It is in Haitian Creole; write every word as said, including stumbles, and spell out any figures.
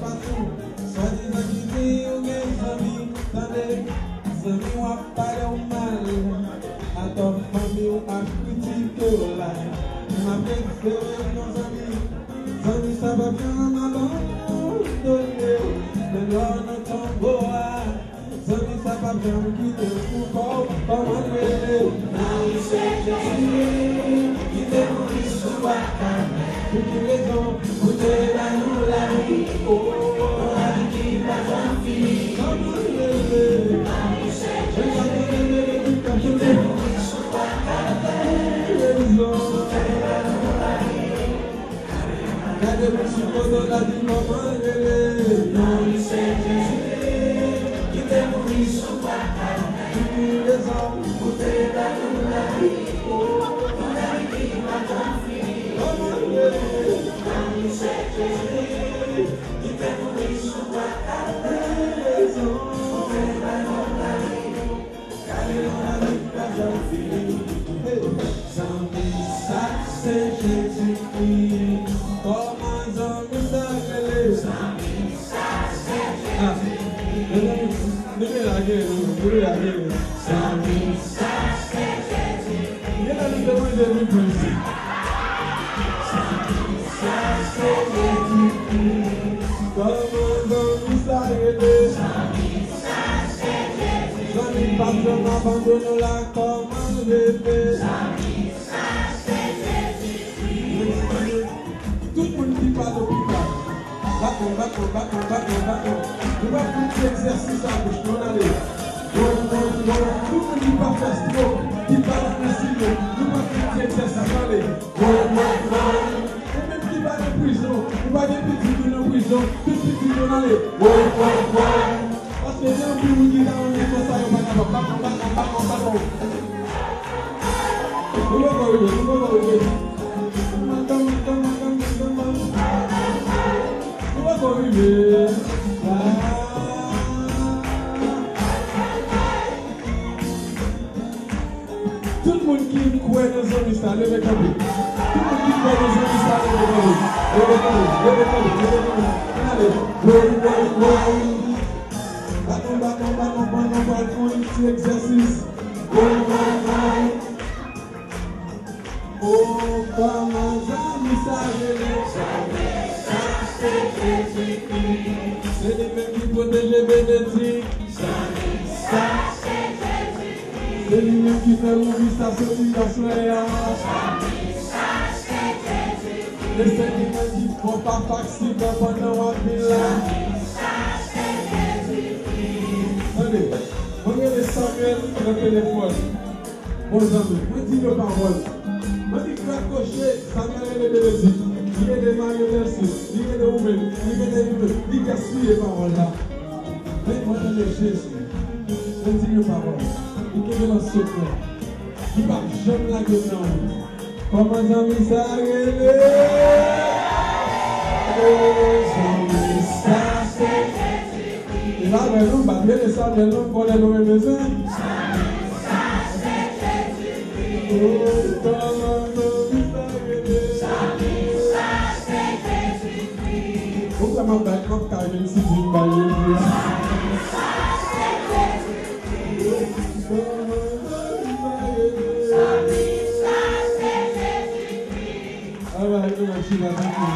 Patou. Swadizan ki di ou gen zanmi, tande, zanmi w ap pale w mal. Atò fanmi w ap kritike w la. M ap espere non zanmi, zanmi sa p ap janm abandone w. Men lè w nan tonbo a, zanmi sa p ap janm kite w sou kò w. Kòman l rele? Non li se Jezi ki te mouri sou bwa Kalvè. Pou ki rezon? Pou te ba nou lavi, oh, yon lavi ki pa janm fini. Kòman l rele? Non li se Jezi ki te mouri sou bwa Kalvè. Pou ki rezon? Pou te ba nou lavi. Gade moun sou kote w la, di kòman l rele. Non li se Jezi ki te mouri sou bwa Kalvè. Pou ki rezon? Pou te ba nou lavi, oh, yon lavi ki pa janm fini. Kòman l rele? Non li se Jezi ki te mouri sou bwa Kalvè. Pou ki rezon? Pou te ba nou lavi. Zanmi, sa se Jezikri. Kòman zanmi sa rele? Zanmi, sa se Jezikri. Ah, mezanmi, nou dwe lage, nou dwe lage. Zanmi, sa se Jezikri. Genlè nou te manje vin plis. Zanmi, sa se Jezikri. Kòman zanmi sa rele? Zanmi, sa se Jezikri. Zanmi pa janm abandone w la, kòman l rele? Zanmi, sa se Jezikri. Tout moun ki pa lopital, bat men, bat men, bat men, bat men, bat men. Nou pral fè yon ti egzèsis a bouch nou, ann ale. Woy, woy, woy. Tout moun ki pa fè strok, ki pa nan ensilik, nou pral fè yon ti egzèsis, ann ale. Woy, woy, woy. Ou menm ki pa nan prizon, ou pa gen pitit ou nan prizon, tout pitit ou ann ale. Woy, woy, woy. Paske gen anpil moun ki ta renmen fè sa, yo pa kapab. Bat men, bat men, bat men, bat men. Nou poko rive, nou poko rive. Nou poko rive. Ah. Tout moun ki kwè nan zanmi sa, leve kanpe. Tout moun ki kwè nan zanmi sa, leve kanpe. Leve kanpe, leve kanpe, leve kanpe. Ann ale. Woy, woy, woy. Baton, baton, baton, baton, baton, yon ti egzèsis. Woy, woy, woy. O, kòman zanmi sa rele? Zanmi sa se Jezikri. Se li menm ki pwoteje, benediksyon. Zanmi sa se Jezikri. Se li menm ki fè ou viv sa soti aswè a. Zanmi sa se Jezikri. Mesye ki nan di fò pa faksidan pandan w ap vin la. Tande, mwen rele Samuel nan telefòn. Bon zanmi, mwen di yo pawòl. Mwen di krak koche, Samuel rele Benedict. Li rele Marie Mercy. Li rele ou menm. Li rele li menm. Li gaspiye pawòl la. Men mwen rele Jezi. Mwen di yo pawòl. Li kenbe nan sekrè. Li p ap janm lage m nan wout. Kòman zanmi sa rele? Zanmi sa se Jezikri. E pa vre non, m pa t rele Samuel non, m konnen nou renmen sa. Oh, kòman zanmi sa rele? Ou kwè m ap bay, m ap ka vin si di m bay Jezi. Kòman zanmi sa rele? Alright, nou nan chita tankou.